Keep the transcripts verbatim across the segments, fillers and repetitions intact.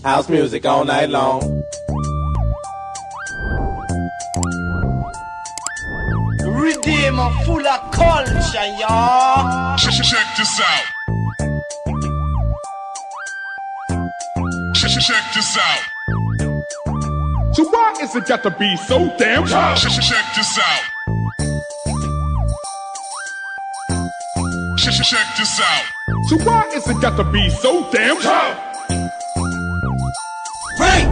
House music all night long. Redeemer full of culture, y'all. Check, check, check this out. Check, check, check this out. So why is it got to be so damn tough? Check, check, check this out. Check, check, check this out. So why is it got to be so damn tough? Break!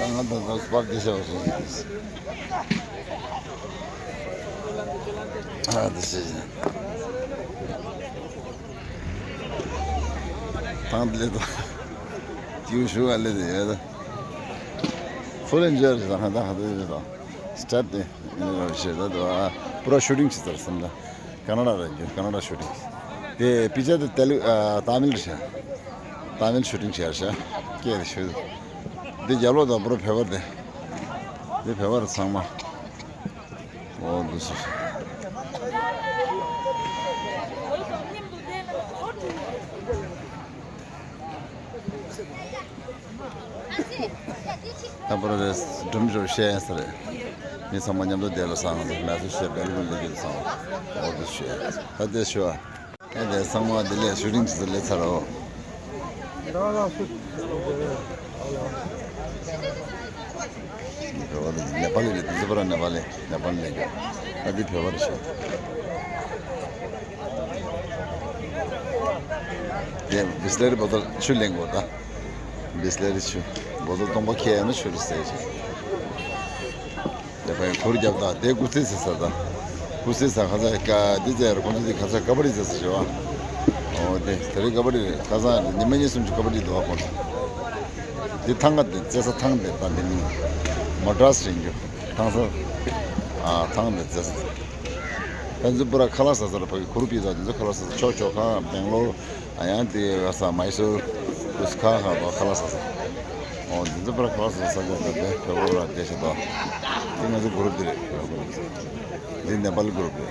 ང་ད་ལྟ་སྤར་དེ་བྱ་བ་ཞིག་ཨ་དེ་བྱས། ཐང་དེ་ལས་དང་། ཀྱིའུ་ཤུ་ག་ལས་དེ་ཡོད་ད། ཕུ་ལན་འཇལ་རེད་ད། ང་ད་ཧ་དེ་རེད་ད། སི་ཊེབ་དེ་ཡིན་ར་བྱས་ད་དུ་ཨ་པུ་ར་ཤུ་ཊིང་བྱེད་ཚར་སེམས་ད། ཀ་ན་ཌ་ར་རྒྱུ། ཀ་ན་ཌ་ཤུ་ཊིང་། དེ་པི་ཅར་དེ་ཏེ་ལུ་ཨ་ཏ་མིལ་རེད་ཤག་ཏ་མིལ་ཤུ་ཊིང་བྱས་ཤག་སྐད་དེ་ཤུ། འདི་རྒྱབ་ལོགས་དང་པུ་ར་བེ་བར་དེ། འདི་བེ་བར་ཚང་མ། འོ་འདུག་སེ། ད་པུ་ར་རེད། སྒྲུང་རེད་བཤད་ཡ་ས་རེད། མི་ཚང་མ་མཉམ་དུ་བསྡད་ལ་སང་ལ་སུ་བཤད་བལ་གོན་ལ་རྒྱུ་སང་། འོ་འདུག་བཤད། ད་དེ་ཞུ་བ། ཨེ་དེ་ཚང་མ་དེ་ལས་ཤུ་ཊིང་ཅིག་ལས་ཚར་རོ། ནེ་པ་ལི་རེད། དེ་ཚོ་པུ་ར་ནེ་པ་ལི། ནེ་པ་ལི་ལས་རྒྱུ། ཨ་འདི་བོད་པ་རེད་ཤག་དེ་བི་སི་ལེ་རི་བོ་ཏོལ་ཆུ་ལེན་དགོས་ད། བི་སི་ལེ་རི་ཆུ། བོ་ཏོལ་སྟོང་པ་ཁྱེར་ཡོང་ན་ཆུ་རེད་ཟེར་ཞིག་དེ་པའི་གུར་རྒྱབ་དང་དེ་ཀུ་སི་ཟེར་ས་དང་། ཀུ་སི་ཟེར་ཁ་ས་ཀ་འདི་ཟེར། ཁོང་ཚོ་འདི་ཁ་ས་ཀ་བ་ཌི་ཟེར་ས་ཞོ། འོ་དེ་དེ་རིང་ཀ་བ་ཌི་རེད། ཁ་ས་ཉི་མ་གཉིས་གསུམ་ཅིག་ཀ་བ་ཌི་འདུག་བ། ཁོང་ཚོ་འདི་ཐང་ག་དེ་རྩེ་ས་ཐང་དེ་ད་འདི་མིན། མོ་ཊ་སི་རེད་རྒྱུ། ཐང་ས་ཨ་ཐང་དེ་རྩེ་ས། ཁོང་ཚོ་པུ་ར་ཁ་ལག་ཟ་ས་རེད། ཕ་གི་གུར་པི་ཛ་དེ་ཚོ་ཁ་ལག་ཟ་ས། ཕྱོགས་ཕྱོགས་ཁ་སྦེང་ལོར། ཨ་ཡང་དེ་ག་ས་མའི་སུར། དུས་ཁ་ཁ་དོ་ཁ་ལག་ཟ་ས། འོ་འདི་ཚོ་པུ་ར་ཁ་ལག་ཟ་ས་ཟ་ས་དེ་བོད་པ་ར་དེ་ཤ་དོ། དེ་ང་ཚོ་གུ་རུབ་དེ་རེད། བོད་པ་གུ་རུབ། འདི་ནེ་པ་ལི་གུ་རུབ་རེད།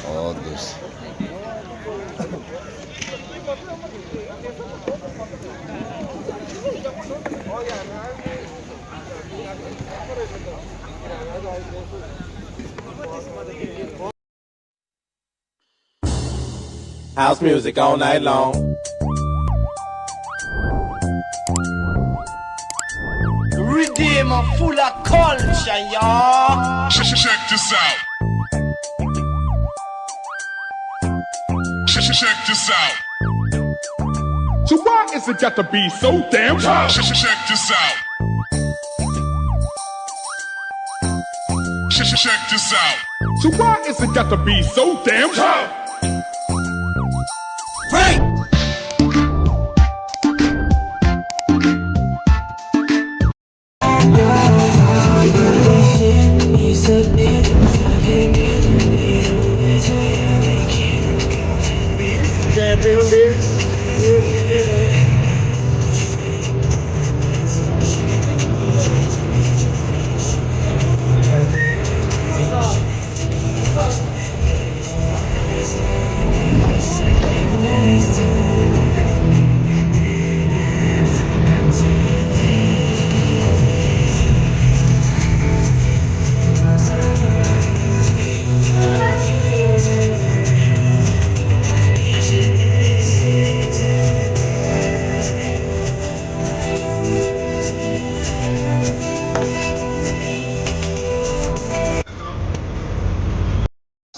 འོ་འདུག House music all night long. Redeemer full of culture, y'all. Check, check, check this out. Check, check, check this out. So why is it got to be so damn hard? Check, check, check this out. Check, check, check this out. So why is it got to be so damn hard? Break!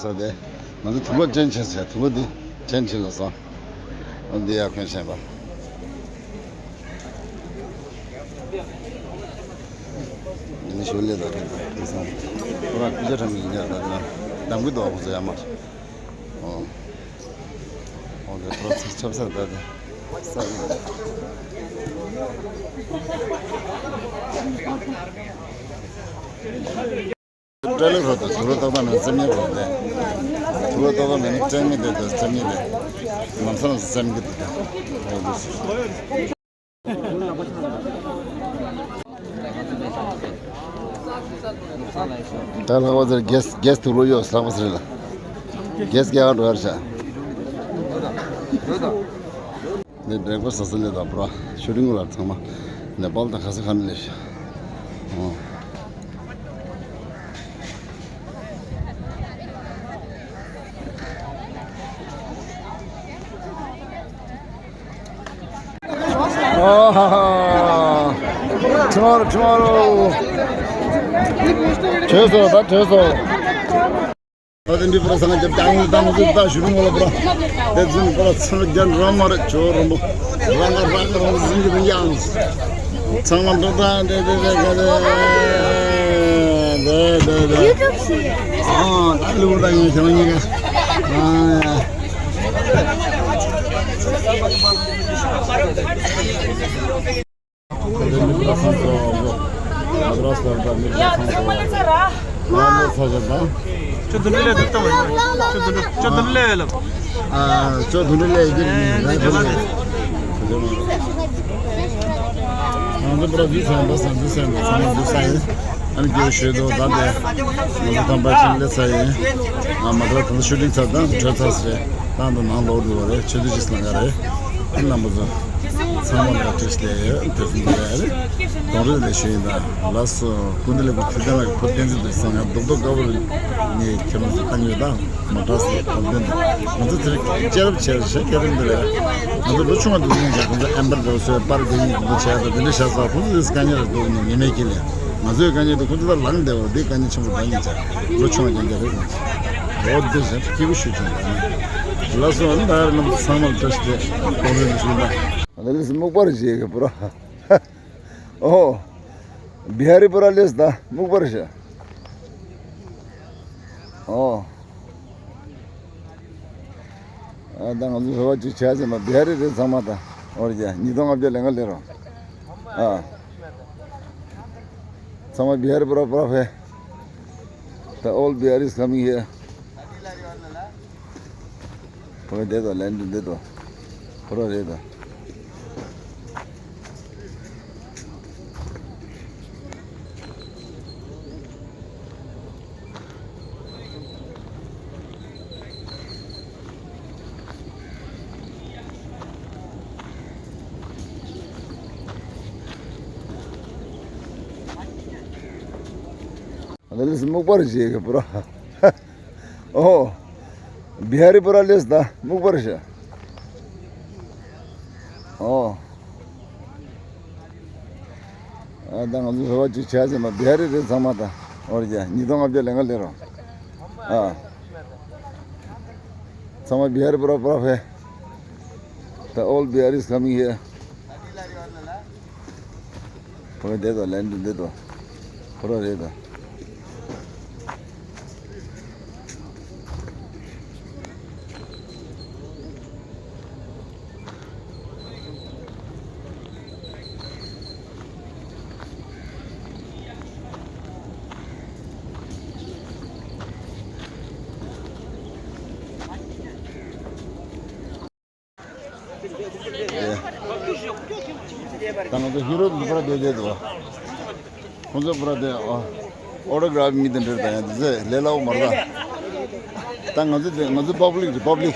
ས་དེ། ང་ཚོ་དུམ་བུ་ཅན་ཆེན་ཟེར། དུམ་བུ་འདི་ཅན་ཆེན་ལ་བཟང་། འདི་ཡར་འཁོན་བྱས་པ། འདི་ནི་ཞོར་ལས་དང་འདི་བཟང་། ཁོ་རང་སྐུ་ཆ་ཁྲ་མི་ཡིན་ཡ་ད་ན། འདམ་གི་འདུག་ཁོ་ཚོ་ཡར་མར། ཨོ། ཨོ་འདི་ཁོ་རང་ཆབ་སར་ད་དེ། ས་ཡིན། སྤྲེལ་ལེ་རོ་དང་དུ་རོ་ཏག་ཏག་མེད་ན་སེམས་ཉེ་རོ་དེ། དུ་རོ་ཏག་ཏག་མེད་ན་སྤྲེལ་མེད་དེ་དང་སེམས་ཉེ་དེ། ལམ་སང་སེམས་ཀྱི་དེ་དང་། ད་ལྷག་པ་ཟེར་རྒྱས་རྒྱས་དུ་རོ་ཡོད་ལྷག་པ་ཟེར་ལ། རྒྱལ་སྐྱེ་བ་འགྲོ་ཡར་བྱ། འདི་བྲེག་ཕ་སི་ཊི་ཟ་ས་སླེབས་དང་བུ་ར། ཤུ་ཊིང་ལ་ཚང་མ་ནེ་པཱལ་དང་ག་ས་ག་ནས་སླེབས་ཤག་ཨོ། ཨ་ཧ་ཧ། ཊུ་མོ་རོ། ཊུ་མོ་རོ། བྲོས་སོང་། ད་བྲོས་སོང་། ད་དེ་འདྲའི་པུ་ར་སང་རྒྱབ་ཀྱང་ད་ང་ཚོ་ད་ཞུ་རུང་བ་ལ་པུ་ར། དེ་ཚོ་པུ་ར་ཚང་རྒྱ་རང་མ་རེད། ཇོ་རོང་པོ་རང་ག་རང་ག་རང་ག་ཟིན་གྱི་དེ་ཡང་ཚང་མ་འགྲོ་ད་དེ་དེ་དེ་ག་དེ་དེ་དེ་དེ། ཨ་ད་ལུག་ད་ངས་བྱང་ཉེ་ག་ཨ་ཡ། ཁྱོད་དུ་ལུས་ལས་འདུག་ཏང་། ཁྱོད་དུ་ལུས་ཁྱོད་དུ་ལུས་ལས་ལབ། ཨ། ཁྱོད་དུ་ལུས་ལས་ཡི་གེ་ནི་ང་ཚོ་ལས། ང་ཚོ་པུ་ར་འདི་ཚང་མ་སང་འདི་སང་འདི་ཚང་མ་འདི་ས་ཡིན། ཨ་ནི་རྒྱུ་ཞུས་འདུག་ད་འདི་ང་ཚོ་ཐམ་པ་ཆེན་ལས་ས་ཡིན། ང་མ་ཐར་ཐང་ཤུ་ཊིང་ཚར་ད་འདི་བྲོས་ཚར་སི་རེད། ད་འདི་ནང་ལོག་འགྲོ་བ་རེད། ཆུ་ཚོད་གཅིག་ལང་ག་རེད། ཨ་ནི་རྣམ་པ་ཚོ། ཚང་མ་ལ་བཀྲ་ཤིས་བདེ་ལེགས། དེ་ཚོ་འདི་རེད། གདོང་རིས་ལས་ཞུ་ཡིན་ད། ལགས་སོ། སྐུ་མདུན་ལས་ཕུར་བསྟན་ལ་ཕུར་བསྟན་འཛིན་དུ་སང་ཡང་རྡོག་རྡོག་དཀར་པོ་ནས་ཁྱེད་རང་ཚོ་བཏང་ཡོད་ད། མ་དྲག་སོ་ཕུར་བསྟན་དུ་ང་ཚོ་དེར་སྐྱེ་རབས་ཆེ་རེད་ཤག་སྐྱེ་རིམ་འདི་རེད། ང་ཚོ་ལོ་ཆུང་བ་འདུག་ཡིན་ཀྱང་ཁོང་ཚོ་ཨེམ་པར་འདྲ་བོ་བཟོས་པར་འདི་ཡིན་ཁོང་ཚོ་བྱས་ད་འདི་འདྲ་བྱས་ས་ཁོང་ཚོ་དེ་དཀའ་ཉེ་རེད་འདུག་ནི་མི་མེད་ཀྱི་ལས་ང་ཚོའི་དཀའ་ཉེ་འདི་ཁོང་ཚོ་ད་ལངས་བསྡད་པ་འདི་དཀའ་ཉེ་ཆེན་པོ་འདུག་ཡིན་ཀྱང་ལོ་ཆུང་བ་རྐྱང་རྐྱང་རེད། འོ་འདི་བཞིན་སྐྱིད་པོ་ཞུ་ཆུང་ད་ནི་ལགས་སོ། ཨ་ནི་ད་ཡར་རྣམ་ཚང་མ་ལ་བཀྲ་ཤིས་བདེ་ལེགས། གདོང་རིས་ལ་ཞུ་ད། ཨ་ནི་སྨུག་པར་བྱེད་ཀྱི་པུ་ར། ཨོ། བི་ཧ་རི་པུ་ར་ལས་ད་སྨུག་པར་བྱ། ཨོ། ཨ་ད་ང་ཚོ་བོད་པ་ཅིག་བྱས་ཟིན་པ་བི་ཧ་རི་རེད་ཚང་མ་ད། ཨོ་རྒྱ་ཉིས་སྟོང་ལྔ་བརྒྱ་ལས་ང་ལས་རོ། ཨ། ཚང་མ་བི་ཧ་རི་པུ་ར་པུ་ར་ཕེ། The old Biharis coming here. ཕོ་བདེ་དོ་ལན་དུ་བདེ་དོ། ཕོ་རོ་རེད་དོ། ཨ་ད་ལིས་སྨུག་པར་བྱེད་ཀྱི་པུ་ར། ཨོ། བི་ཧ་རི་པུ་ར་ལིས་ད་སྨུག་པར་བྱ། ཨོ། ཨ་ད་ང་ཚོ་བོད་པ་ཅིག་བྱས་ཟིན་པ་བི་ཧ་རི་རེད་ཚང་མ་ད། ཨོ་རྒྱ་ཉིས་སྟོང་ལྔ་བརྒྱ་ལས་ང་ལས་རོ། ཨ། ཚང་མ་བི་ཧ་རི་པུ་ར་པུ་ར་ཕེ། The old Biharis coming here. ཕོ་བདེ་དོ་ལན་དུ་བདེ་དོ། ཕོ་རོ་རེད་དོ། ད་ང་ཚོ་ཧི་རོ་དེ་པུ་ར་དེ་བསྡད་འདུག་ཁོང་ཚོ་པུ་ར་དེ་ཨོ་ཏོ་གྷ་རབ་མི་དེ་འདྲ་ད་ཡང་དེ་ཚོ་ལས་སླ་པོ་མ་རེད་ད། ད་ང་ཚོ་དེ་ང་ཚོ་པབ་ལིག་རེད་པབ་ལིག་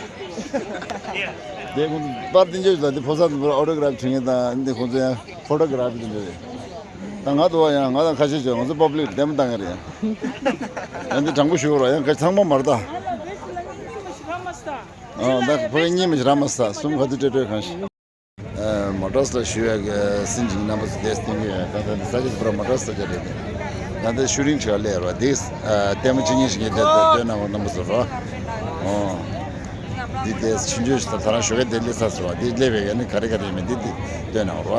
དེ་ཁོང་ཚོ་པར་དེ་འཇོག་ད་དེ་ཕོ་གསར་དེ་པུ་ར་ཨོ་ཏོ་གྷ་རབ་བྱེད་མཁན་ད་འདི་ཁོང་ཚོ་ཡང་ཕོ་ཏོ་གྷ་རབ་དེ་འདྲ་རེད། ད་ང་དུ་བ་ཡང་ང་དང་ཁ་ཤས་བྱོས་ང་ཚོ་པབ་ལིག་རེད་ལྟད་མོ་ལྟ་མཁན་རེད་ཡང་། ཡང་འདི་དྲང་པོ་ཞུ་རོགས་ཡང་ཁ་ཚང་མ་མ་རེད་ད། ཨ་ད་ཕ་གི་གཉིས་མི་ར་མ་ས་གསུམ་ག་དུས་སྤྲད་སྤྲད་གང་ཞིག་ཨ་མོ་ཊ་ས་ཞུ་ཡག་གི་སྲིད་འཛིན་རྣམ་པ་ཚོ་དེ་སྟེང་གི་ད་ལྟ་འདི་ས་ཆ་འདི་པུ་ར་མོ་ཊ་ས་ཆ་རེད། ད་ལྟ་ཤུ་ཊིང་བྱེད་ལས་རོ་འདི་ཨ་ལྟད་མོ་ཅི་ཉིན་ཞིག་གི་དེ་ལྟ་སྟོན་གནང་བ་རྣམ་པ་ཚོ་རོ། ཨོ། འདི་དེ་ཆུང་ཆུང་ཞིག་ད་ད་རང་ཞོགས་ཀས་དེ་སླེབས་ཚར་སོང་བ་འདི་སླེབས་པའི་ག་ནི་ག་རེ་ག་རེ་ཡིན་མིན་འདི་འདི་སྟོན་གནང་རོ།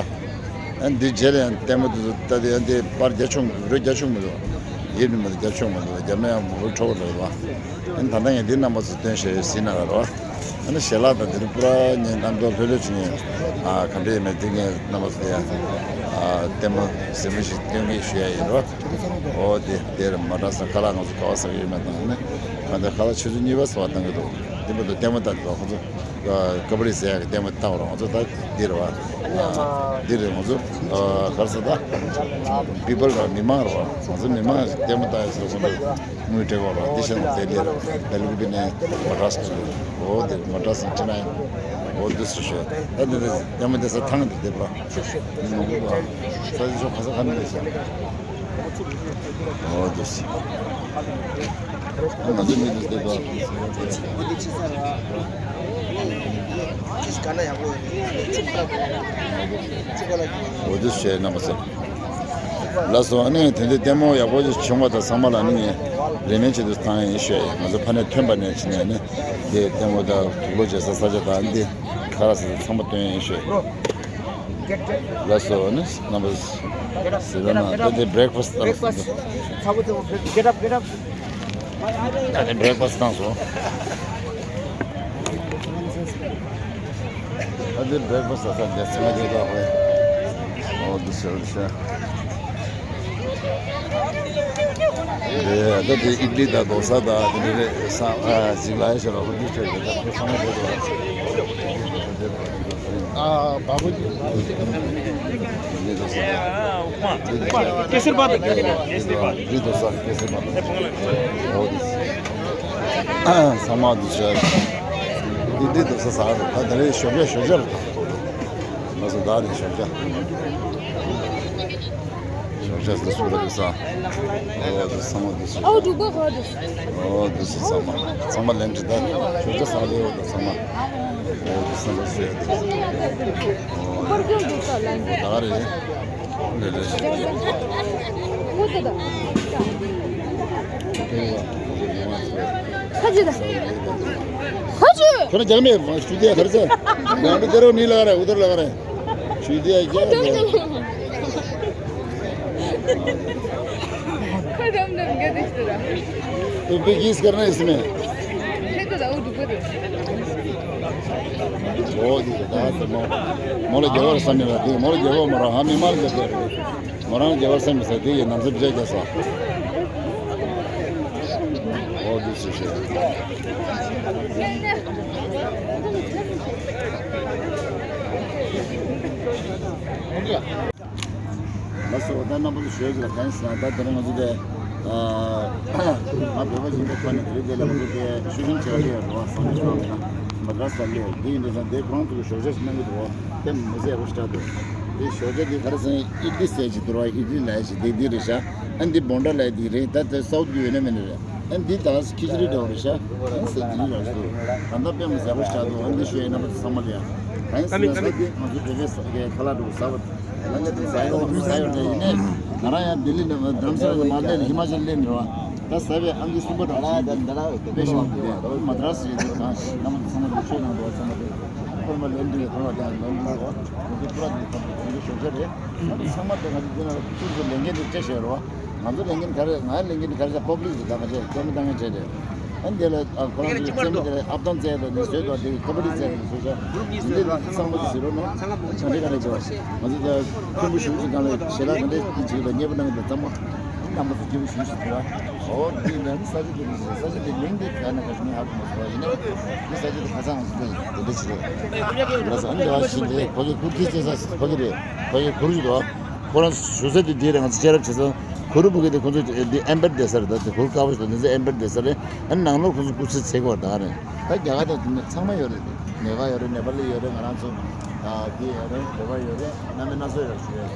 ཨ་འདི་རྗེས་ལ་ཡང་ལྟད་མོ་འདི་ཚོ་ལྟ་དེ་ཡང་འདི་པར་རྒྱ་ཆུང་རོ་རྒྱ་ཆུང་མི་འདུག་ཡིབ་ནི་མི་འདུག་རྒྱ་ཆུང་མི་འདུག་རྒྱ་མ་ཡང་མོ་འཁྲོག་རེད་བ། ཨ་ད་ལྟ་ངས་འདི་རྣམ་པ་ཚོ་སྟོན་ཤེས་ཟིན་ན་རོ། ཨ་ནི་ཞལ་ལག་དང་འདི་རུ་པུ་ར་ངའི་རྣམ་རྟོག་ལྷོད་ལྷོད་བྱུང་ངས། ཨ་ག་འདྲ་ཡིན་མིན་འདི་ངས་རྣམ་པ་ཚོ་ཡང་ཨ་ལྟད་མོ་ཟབ་མོ་ཞིག་སྟོན་གི་ཞུ་ཡ་ཡིན་རོ། ཨོ་དེ་དེར་མོ་ཊ་ས་ཁ་ལག་ང་ཚོ་ག་བ་ཟ་གི་ཡོད་མེད་དང་ནི་ང་ཚོ་ཁ་ལག་ཆུ་ཚོད་གཉིས་པ་ཟ་བ་བཏང་གི་འདུག་དེ་མ་གཏོགས་ལྟད་མོ་ལྟ་དུས་ང་ཚོ་ཀ་བ་ཌི་ཟེར་ཡག་གི་ལྟད་མོ་ལྟ་བ་ར། ང་ཚོ་ད་འདི་རེད་བ། འདི་རེད། ང་ཚོ་ག་རེ་ཟེར་ད། པི་པལ་ར། མི་མང་ར་བ། ང་ཚོ་མི་མང་ལྟད་མོ་ལྟ་ཡག་ཟེར། ཁོང་ཚོ་དངུལ་སྤྲད་གོ་ར། འདི་བཞིན་དེ་ལས་ར། དེ་ལས་ཀུ་པི་ནས་མ་ཏྲ་སི་ཀུ་ལི། འོ་དེ་མ་ཏྲ་སི་ཅི་ནའི། འོ་འདི་སུ་ཤོད། ད་འདི་འདི་ལྟད་མོ་འདི་ས་ཐང་འདི་འདེབས་ར། ས་ཆ་ཤོག་ཁ་ས་ཁ་ནས་ལས་ཤ། འོ་དེ་སི། ང་ཚོ་མི་དེ་སྟེ་དོ། འོ་དེ་བཤད་རྣམ་པ་ཚོ། ལགས་སོ། ཨ་ནི་དེ་འདྲའི་ལྟད་མོ་ཡག་པོ་ཞིག་བྱུང་བ་དང་ཚང་མ་ལ་ནི་ངས་རེ་སྨོན་བྱེད་དུ་བཏང་ཡིན་ཤོད། ང་ཚོ་ཕ་ནས་ཐོན་པ་ནས་ཕྱིན་ནས་ནི་དེ་ལྟད་མོ་དང་དུག་ལོག་བྱེད་ས་ས་ཆ་དང་འདི་ཁ་ར་ས་ཚང་མ་སྟོན་ཡིན་ཤོད། ལགས་སོ། ནི་རྣམ་པ་ཟེར་བ་ན་ད་དེ་བྷི་རེག་ཕ་སི་བཏང་སོང་། ད་དེ་བྷི་རེག་ཕ་སི་བཏང་སོང་། ད་དེ་བྷི་རེག་ཕ་སི་ད་དེ་ཚང་མ་དེ་དག་ཧོ། འོ་དེ་ཟེར་བ་ཤ། དེ་ད་དེ་ཨིཌ་ལི་དང་དོ་ས་དང་དེ་འདྲ་རེད། ས་ཨ་ཟིག་ལ་ཡ་ཤ་ར་ཧོ། དེ་ཚང་མ་དེ་དག་ཨ་བ་བུ། केसर बात। केसर बात। འདི་དོ་ས་ཀེ་སེར་པ། འོ་དེ་ཚང་མ་དེ་ཤ། འདི་འདི་དོ་ས་ས་ར། ད་དེ་རེད། ཞོགས་ཇ་ཞོགས་ཇ་ར། ང་ཚོ་ད་རེད་ཞོགས་ཇ། ཞོགས་ཇ་ཟེར་སུ་ར་དོ་ས། འོ་དེ་ཚང་མ་དེ་ཤ། ཨོ་འབྲུག་པ་ཧོ་དེ། འོ་དེ་ཚང་མ་ཚང་མ་ལེན་ཅི་ད་ཞོགས་ཇ་ས་ལེ་འོ་དེ་ཚང་མ། འོ་དེ་ཚང་མ་ཤ་དེ། འོ་ད་རེད། ཁྱོད་རང་རྒྱག་མེད། ཞུ་དེ་ག་རེ་ཟེར། ང་འདི་དེ་རུ་ནི་ལ་རེ་འུ་དར་ལ་རེ། ཞུ་དེ་རྒྱག་མེད། ཁོ་རམ་རམ་ག་དེ་ཤི་ར། तू भी किस करना है इसमें? ཁྱེད་ཀྱི་ད་འུ་འདུག་པ་དེ། འོ་དེ་ད་ད་མོ་མོ་ལ་རྒྱལ་བར་བསམ་ཡོད་ལ། དེ་མོ་ལ་རྒྱལ་བ་མ་ར་ཧ་མི་མ་ལ་རྒྱལ་བ་རེད། མོ་རང་རྒྱལ་བ་སེམས་མི་ཟེར་དེ་ཡི་ནང་ཚབ་བྱས་རྒྱལ་ས། འོ་དེ་སུ་ཞེས། ལགས་སོ། ད་རྣམ་པ་ཚོ་ཞོལ་གྱི་ལ་གང་ཟེར་ན། ད་དེ་རིང་ང་ཚོ་དེ་ང་བོད་པ་ཡིན་པའི་ཐོག་ནས་དེ་རིང་དེ་ལ་ང་ཚོ་དེ་ཤུགས་རྐྱེན་ཆེ་བ་དེ་ཡོད་རེད་བ། སང་ཉིན་སང་ཉིན་མ་དགའ་ས་ལས་དེ་ཡིན་དུས་ཙང་དེ་ཁོ་རང་ཚོ་གི་ཞོགས་ཇ་ཞིག་གནང་གི་འདུག་བ། དེ་མི་ཚེ་ཡག་པོ་ཞིག་རག་འདུག་དེ་ཞོགས་ཇ་དེ་ག་རེ་ཟེར་ན་ཨིཌ་ལི་ཟེར་ཅིག་འདུག་ར། ཨིཌ་ལི་ལབ་ཡ་ཞིག་དེ་འདི་རེད་ཤག་ཨ་འདི་བོན་ཌ་ལབ་ཡ་འདི་རེད། ད་དེ་སའུཐ་གི་ཡོད་ན་མེད་ན་རེད། ཨ་འདི་ད་ཁི་ཅི་རི་འདྲ་བོ་རེད་ཤག་ཨ་ཟེར་འདི་རེད་ཤག་ད་ལྟ་དཔེ་མི་ཡག་པོ་ཞིག་རག་འདུག་ཨ་འདི་ཞུ་ཡ་ཡིན། རྣམ་པ་ཚོ་ཚང་མ་ལ་ཡ། ཨ་ནི་ད་འདི་ང་ཚོ་བོད་པའི་ཁ་ལག་འདྲ་བོ་ཟ་བ། ང་ཚོ་ཟ་ཡ་ཟ་ཡ་ཡོད་ནས་ཡིན་ནས། ང་རང་ཡང་ལྡི་ལི་ནས་རྡ་རམ་ས་ལ་ནས་མར་སླེབས་ནས་ཧི་མ་ཅལ་སླེབས་ནས་བ། ད་ཟ་བའི་ཨང་ཀི་གསུམ་པ་དང་གཅིག་དེ་འདི་ལ་དཔེ་ཞིག་འདུག་གས། ད་མ་དྲག་ཟེར་དུས་གང་ཞིག་རྣམ་པ་ཚང་མ་འདུག་ཆོས་ནང་འགྲོ་བ་ཚང་མ་དེ་ཁོར་མ་ལེན་དུས་ཁོར་བ་དེ་ལེན་དུས་ང་ཚོ་ཕུ་ར་དེ་ཚང་མ་དེ་ཚོ་ཞོགས་ཇ་རེད། ང་ཚོ་ཚང་མ་དེ་ང་ཚོ་འདི་ན་ཁྱོད་ཚོ་ལས་འགན་དེ་ཅི་བྱེད་རོགས། ང་ཚོ་ལས་འགན་ག་རེ། ང་ལས་འགན་ག་རེ་ཟེར། པབ་ལིག་གི་ད་ང་ཚོ་ལྟད་མོ་ལྟ་མཁན་བྱས་རེད། ཨ་འདི་ལ་ཨ་ཁོ་རང་ཚོ་རྩེད་མོ་དེ་ལ་ཨབ་ཐང་རྩེད་དང་འདི་བཟོས་དང་འདི་ཀ་བ་ཌི་རྩེད་དང་བཟོས་ཤག་འདི་ཚང་མ་ཟེར་རོགས་གནང་། ག་འདྲ་ག་འདྲ་བྱས་པ། ང་ཚོ་ད་མཐོན་པོ་ཞེ་པོ་ཅིག་སྒང་ལ་ཞལ་ལག་ག་འདྲ་ཅིག་ཅིག་ལ་མཉེས་པོ་གནང་གི་འདུག་ཚང་མ་རྣམ་པ་ཚོ་སྐྱིད་པོ་ཞེ་པོ་ཞིག་འདུག་ཨ། འོ་འདི་ནང་ས་ཆ་དེ་རེད། ས་ཆ་དེ་མིང་དེ་ག་ནས་ག་ནས་ཧ་གོ་མ་སོང་བ་ཡིན་ན། འདི་ས་ཆ་དེ་ཁ་སང་ང་ཚོ་འདི་འདི་འདྲ་ཞིག་རེད། ལ་ས་འདི་བ་ཞིག་རེད། ཕ་གི་ཁུར་ཁི་ཚེ་ས་ཕ་གི་རེད། ཕ་གི་ཁུར་ཞིག་འདུག་ཨ། ཁོ་རང་བཞུགས་ས་དེ་འདི་རེད། ང་ཚོ་ཤེས་རབ་བྱེད་ས་ཁུ་རུ་བུ་གི་དེ་ཁོ་ཚོ་འདི་ཨེམ་བེར་བསྡད་ས་རེད། ད་དེ་ཁུ་རུ་དཀར་པོ་ཞིག་དང་འདི་ཚོ་ཨེམ་བེར་བསྡད་ས་རེད། ཨ་ནང་ལོགས་ཁོ་ཚོ་སྐུ་ཚེ་ཚེ་གོ་ད་རེད། ད་རྒྱ་གར་དང་དེ་ནས་ཚང་མ་ཡོད་རེད། དེ་ནེ་ག་ཡོད་རེད། ནེ་པ་ལི་ཡོད་རེད། ང་རང་ཚོ་ཨ་དེ་ཡོད་རེད། བོད་པ་ཡོད་རེད། གནམ་མེད་ས་མེད་ཡོད་རེད།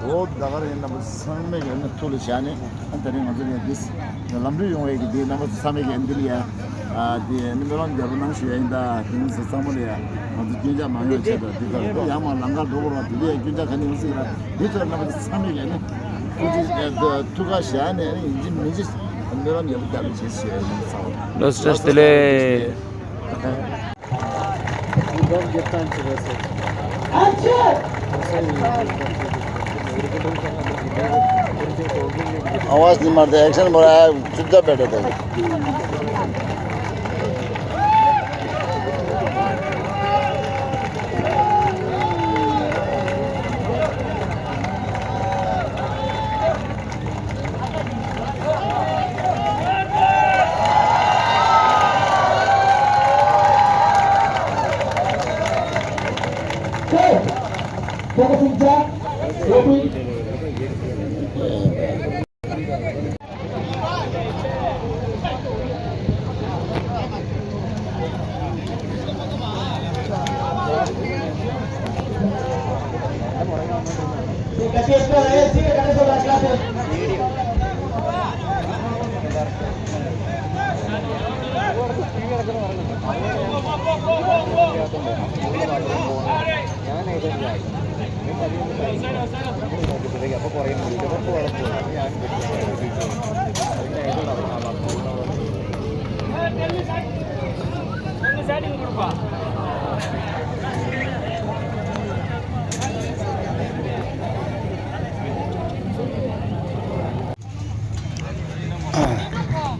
འོ་ད་ག་རེད། རྣམ་པ་ཚང་མས་ཡོད་ན་ཐུགས་ལ་བཞག་ནས་ཨ་ད་རེས་ང་ཚོ་ནས་འདི་ལམ་འགྲོ་ཡོང་བའི་གི་དེ་རྣམ་པ་ཚང་མས་ཀྱི་ཨ་འདི་ལ་ཡ། ཨ་དེ་ནི་སྨོན་ལམ་རྒྱལ་པོ་གནང་ཞུ་ཡ་ཡིན། ད་དེ་ནི་ཚང་མ་ལ་ཡ་ང་ཚོ་སྐྱོན་ཆ་མང་ཡོད་ཆེད་དུ་འདི་ལྟར་དུ་ཡང་མ་ལང་ཀར་འགྲོ་དགོས་ར། དེ་དུ་ཡང་སྐྱོན་ཆ་ག་ནི་ཡོང་སྲིད་ར། འདི་ལྟར་རྣམ་པ་ཚང་མས་ཀྱི་ཨ་ནི་ཐུགས་རྗེ་ཐུགས་ཁ་བཞག་ནས་ཨ་ནི་ཡིན་གཅིག་མིན་གཅིག་སྨོན་ལམ་ཡག་པོ་རྒྱག་རོགས་བྱེད་ཞུ་ཡ་ཡིན། ཚང་མ་ལ་བཀྲ་ཤིས་བདེ་ལེགས། आवाज नहीं मारते, एक्शन बोला है, चुपचाप बैठे थे।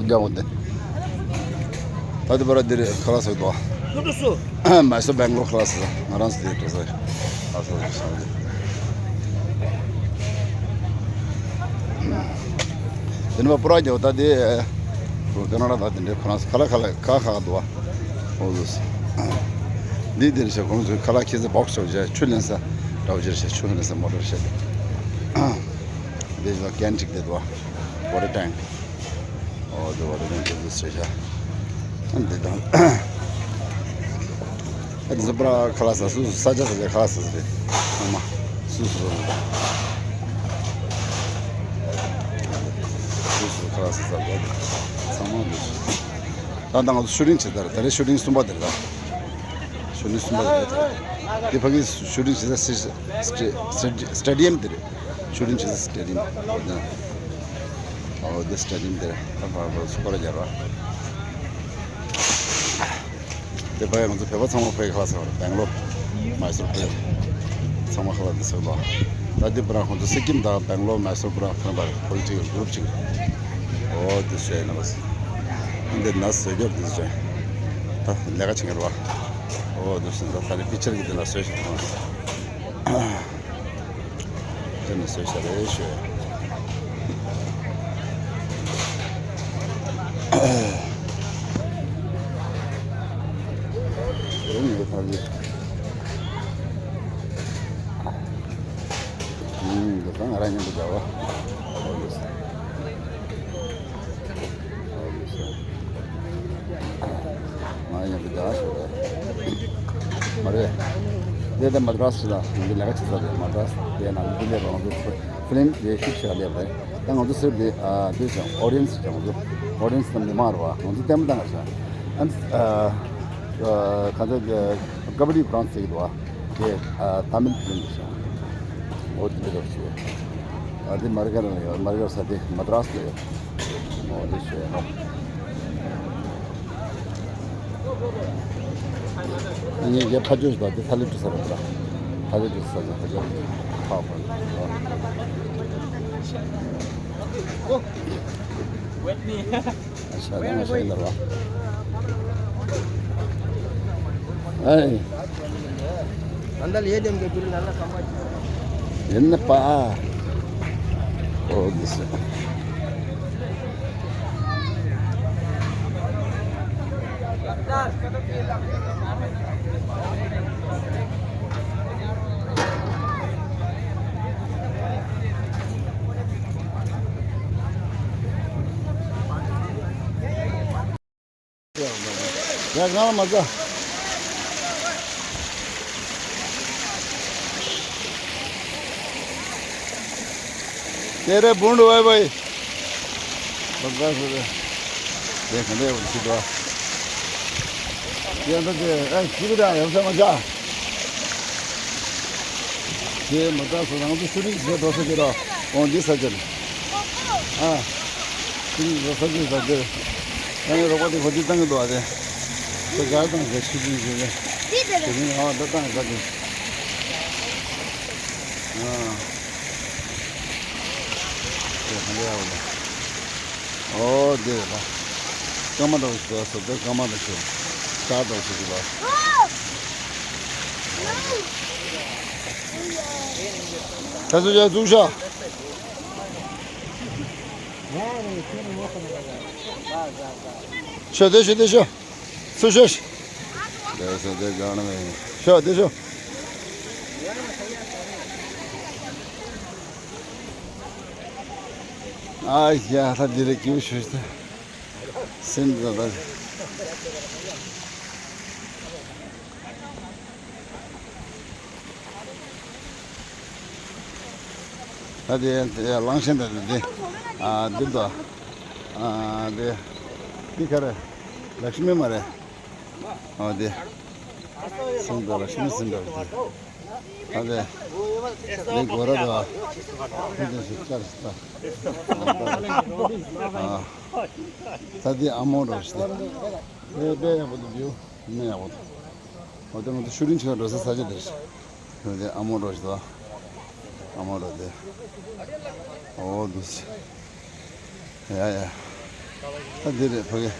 རྒྱག་འོང་དེ། ད་དེ་བར་འདིར་ཁ་ལག་ཟ་འདུག་སློབ་གྲྭ་སུ། མ་སོ་སྦེང་ལོར་ཁ་ལག་ཟ། ང་རང་ཚོ་དེ་འགྲོ་ས་ཡིན། ཨ་སོ་སོ་སོ། དེ་ནས་པུ་ར་རྒྱག་ད་དེ། ཀ་ན་ཌ་ད་དེ་འདྲའི་ཁོ་རང་ཚོ་ཁ་ལག་ཁ་ལག་ཁ་ཁ་འདུག་བ། ཨོ་ཟོ། འདི་འདིར་བྱས་ཁོང་ཚོའི་ཁ་ལག་ཁྱེར་ས་བོག་སི་བྱས་ཆུ་ལེན་ས་འདྲ་བོ་ཅིག་བྱས། ཆུ་ལེན་ས་མོ་ཊར་བྱས་ཏེ། འདི་ལ་ཀན་ཅིག་དེ་འདུག་བ། ཝ་ཊར་ཊེང་། ཨོ་དེ་ཝ་ཊར་ཊེང་དེ་ཚོ་བྱས་བཞག་ཨ་འདི་དང་། ཨ་འདི་ཚོ་པུ་ར་ཁ་ལག་ཟ། སོ་སོ་ས་ཆ་ས་ཆ་ཁ་ལག་ཟ་ཟ་རེད། ཚང་མ་སོ་སོ། སོ་སོ་ཁ་ལག་ཟ་ཟ་རེད། ཚང་མ་འདི། ད་ལྟ་ང་ཚོ་ཤུ་ཊིང་བྱེད་ས་རེད། ད་རེས་ཤུ་ཊིང་གསུམ་པ་དེ་རེད་ད། ཤུ་ཊིང་གསུམ་པ་དེ་རེད་ད། དེ་ཕ་གི་ཤུ་ཊིང་བྱེད་ས་སི་སི་སི་ཊི་ཡམ་དེ་རེད། ཤུ་ཊིང་བྱེད་ས་སི་ཊི་ཡམ། ཨོ་དེ། ཨོ་དེ་སི་ཊི་ཡམ་དེ་རེད། ད་ཕར་ཕར་སུ་པར་རྒྱག་ར། དེ་བས་ང་ཚོ་བོད་པ་ཚང་མ་ཕ་གི་ཁ་ལག་ཟ་བ་རེད། སྦེང་ལོར། མའི་སོར་ཕ་གི་ཚང་མ་ཁ་ལག་འདི་ཟ་བ། ད་འདི་པུ་ར་ཁོང་ཚོ་སི་ཀིམ་དང་སྦེང་ལོར་མའི་སོར་པུ་ར་ཁོ་རང་པ་པོ་ལི་ཊི་ཀལ་གུ་རུབ་ཅིག་ཨོ་དེ་བྱས་ན་བ། འདི་ན་ཟ་རྒྱུར་འདི་བྱས། ད་ལས་ཀ་བྱེད་མཁན་རེད་བ། ཨོ་དེ་བྱས་ད་ད་རེས་པིག་ཅར་གྱི་འདི་ན་བཟོས་ཤིག་ཐོང་། དེ་ནས་བཟོས་ཤ་རེད་ཤོད། རུང་ཡོད་ཐག་ཡོད། ཨུམ། འདི་ད་ང་རང་མཉམ་དུ་བྱ་བ། ཨོ་ཡོད། ང་ཡང་འདི་འདྲ་ཞིག་རེད། མ་རེད། འདི་ད་མ་དྲ་སི་ལ་ང་ཚོ་ལས་ཀ་བྱེད་ས་རེད། མ་དྲ་སི་དེ་ནང་འདི་ལས་ང་ཚོ་ཕི་ལིམ་དེ་ཤུ་ཊི་བྱེད་ལས་རེད། ད་ང་ཚོ་སེབ་དེ་ཨ་དེ་ཅང་ཨོ་ཌི་ཡན་སི་ཅང་ང་ཚོ་ཨོ་ཌི་ཡན་སི་ད་མི་མང་རེད་བ། ང་ཚོ་ལྟད་མོ་ལྟ་ང་ཤ་ཨ་ཨ་ག་ཚོད་ཀ་བ་ཌི་ཁོ་རང་ཚིག་འདུག་བ། དེ་ཨ་ཏཱ་མིལ་ཕི་ལིམ་རེད་ཤ། ཨོ་དེ་འདྲ་ཞིག་རེད། ཨ་དེ་མ་རི་ཀ་ལ་ཡོད། མ་རི་ཀ་ས་དེ་མ་དྲ་སི་ལ་ཡོད། ཨོ་དེ་ཞེས་ཧོ། ངས་རྒྱབ་ཕ་ཆོས་དང་དེ་ཐ་ལི་ཏུ་ས་ར་ཏ། ཐ་ལི་ཏུ་ས་ས་ཕ་ཆོས་ཕ་ཧོ། With me. ཨ་ཤ་དེ་ང་ཤ་ཡིན་ནར་བ། ཨེ། ད་ལྟ་ལས་དེ་འདྲ་གྱུར་ན་ལ་ཁམས་པ་ཡིན་ན་པ། ཨོ་དེ་སེ། ཡ་གང་ལ་མ་ཟ། དེ་རེ་བུན་འགྲོ་བའི་བའི། མ་ཟ་ཟ་རེ། དེ་ག་འདྲ་ཡོད་ཅི་འགྲོ། ཡ་ད་དེ་ཨ་ཅི་གི་ད་ཡོད་ས་མ་ཟ། དེ་མ་ཟ་ཟ་རང་ཚོ་ཤུ་རིག་ཟ་འགྲོ་ས་ཅི་ར། འོང་འདི་ས་ཅི་ར། ཨ། ཤུ་རིག་ཟ་ས་ཅི་ཟ་དེ། ཨ་ནི་རོགས་པ་དེ་ཁོ་ཅི་བཏང་གི་འདུག་ཨ་དེ། ཁོ་ག་བཏང་ཟ་ཤུ་རིག་ཟ་ནི། ཤུ་རིག་ཨ་ད་བཏང་ཟ་དེ། ཨ། དེ་ག་འདྲ་ཡག་པོ་འདུག་ཨོ་དེ་རེད་པ། སྐར་མ་འདྲ་བོ་ཞིག་འདུག་ཟེར་དེ་སྐར་མ་འདྲ་ཞིག་ཤར་འདྲ་བོ་ཞིག་འདུག་ད་ཚོད་ཡར་འཛུགས་ཤག་ཤོད་དེ་ཤོད་དེ་ཤོད། སུ་ཤོད། དེ་ཚོད་དེ་གང་ན་མེད། ཤོད་དེ་ཤོད། ཨ་ཡ་ད་འདི་རེད་ཀྱིའུ་ཤོད་དེ། སེམས་ད་ད། ད་དེ་དེ་གླང་ཆེན་ད་དེ་དེ། ཨ་འདི་ད། ཨ་དེ། འདི་ག་རེ། ལཀྵྨི་མ་རེད། ཨ་དེ། སེམས་དང་ལཀྵྨི་སེམས་དང་དེ། ཨ་དེ། འདི་སྒོ་ར་དང་། འདི་དེ་ཞིག་ཅར་ཞིག་ད། ཨ། ད་འདི་ཨ་མོ་རོ་ཞིག་དེ། དཔེ་དཔེ་ཡག་པོ་འདུག་བིའུ། མི་ཡག་པོ་འདུག་འོ་དེ་ང་ཚོ་ཤུ་རིན་ཆེན་འགྲོ་ས་ས་ཆ་དེ་རེད། འོ་དེ་ཨ་མོ་རོ་ཞིག་འདུག་ཨ་མོ་རོ་དེ། འོ་འདུག་ཡ་ཡ། ད་འདི་རེད་ཕ་གི།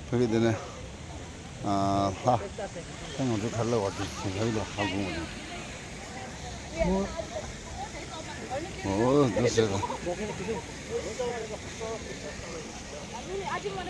ཕ་གི་དེ་ནས། ཨ་ལྷ། ད་ང་ཚོ་ཐར་ལ་བར་དུ་ཞིང་ཁ་ཡི་ལ་ཧ་གོ་མ་ཐུབ། འོ་འདུག་ཟེར་ད།